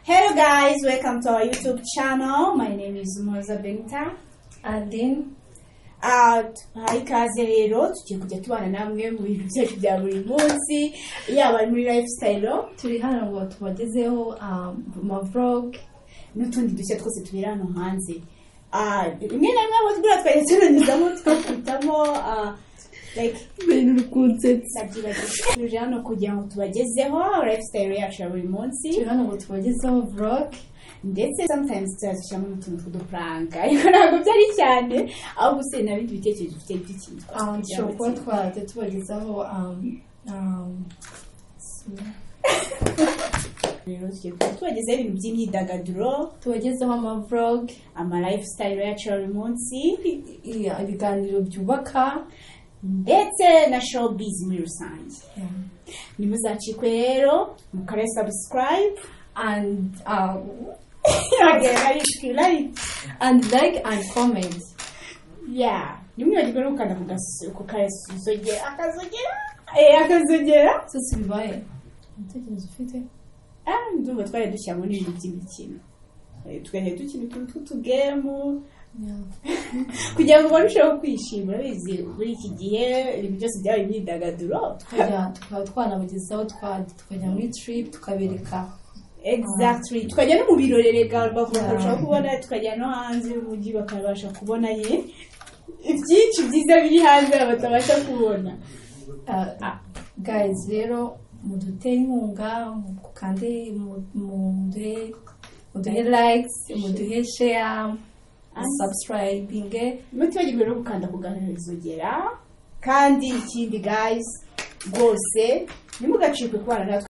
Hello guys, welcome to our YouTube channel. My name is Moza Benita. Adin. Tubahaye ikaze rero, tugiye kujya tubana namwe mu bintu byacu bya buri munsi, yaba muri lifestyle. Turi hano ngo tubagezeho ama vlog n'utundi dushya twose tubera hano hanze. Rimwe na rimwe abo tugura twajya tunanyuzamo tukakutamo like ibintu uri kunsetsa. Ndabyibagiwe. Tuje hano kugira ngo tubagezeho lifestyle yacu ya buri munsi. Turi hano ngo tubagezeho vlog. Ndetse sometimes tuzashyiramo n'utuntu tw'uduprank, ariko ntabwo byari cyane, ahubwo se nta bindi bitekerezo ufite by'ikintu Dushobora kuba twajya tubagezaho Rero tugiye kuba tubagezaho ibintu by'imyidagaduro, tubagezeho ama vlog, ama lifestyle yacu ya buri munsi, ibiganiro byubaka, ndetse na showbiz muri rusange. Ntimuzacikwe rero, mukore subscribe and like and like and comment. Yeah, ntimwibagirwe no gukanda ku kazogera, akazogera, akazogera. Sose bibaye ibitekerezo ufite. Ndumva twari dushyiramo n'ibintu by'imikino, tukajya dukina utuntu tw'utugemu kugira ngo barusheho kwishima. Urabizi, muri iki gihe ibintu byose byabaye imyidagaduro. Tukaba twanabagezaho, tukajya muri trip, tukabereka. Exactly, tukajya no mu birori rega, bakarushaho kubona, tukajya no hanze y'umujyi bakabasha kubona ye ibyinshi byiza biri hanze batabasha kubona. Guys, rero mudutere inkunga, mukande, muduhe likes, muduhe share, subscribing. Mutibagirwe no gukanda ku kazogera. Kandi ikindi guys, rwose ntimugacikwe kubana natwe.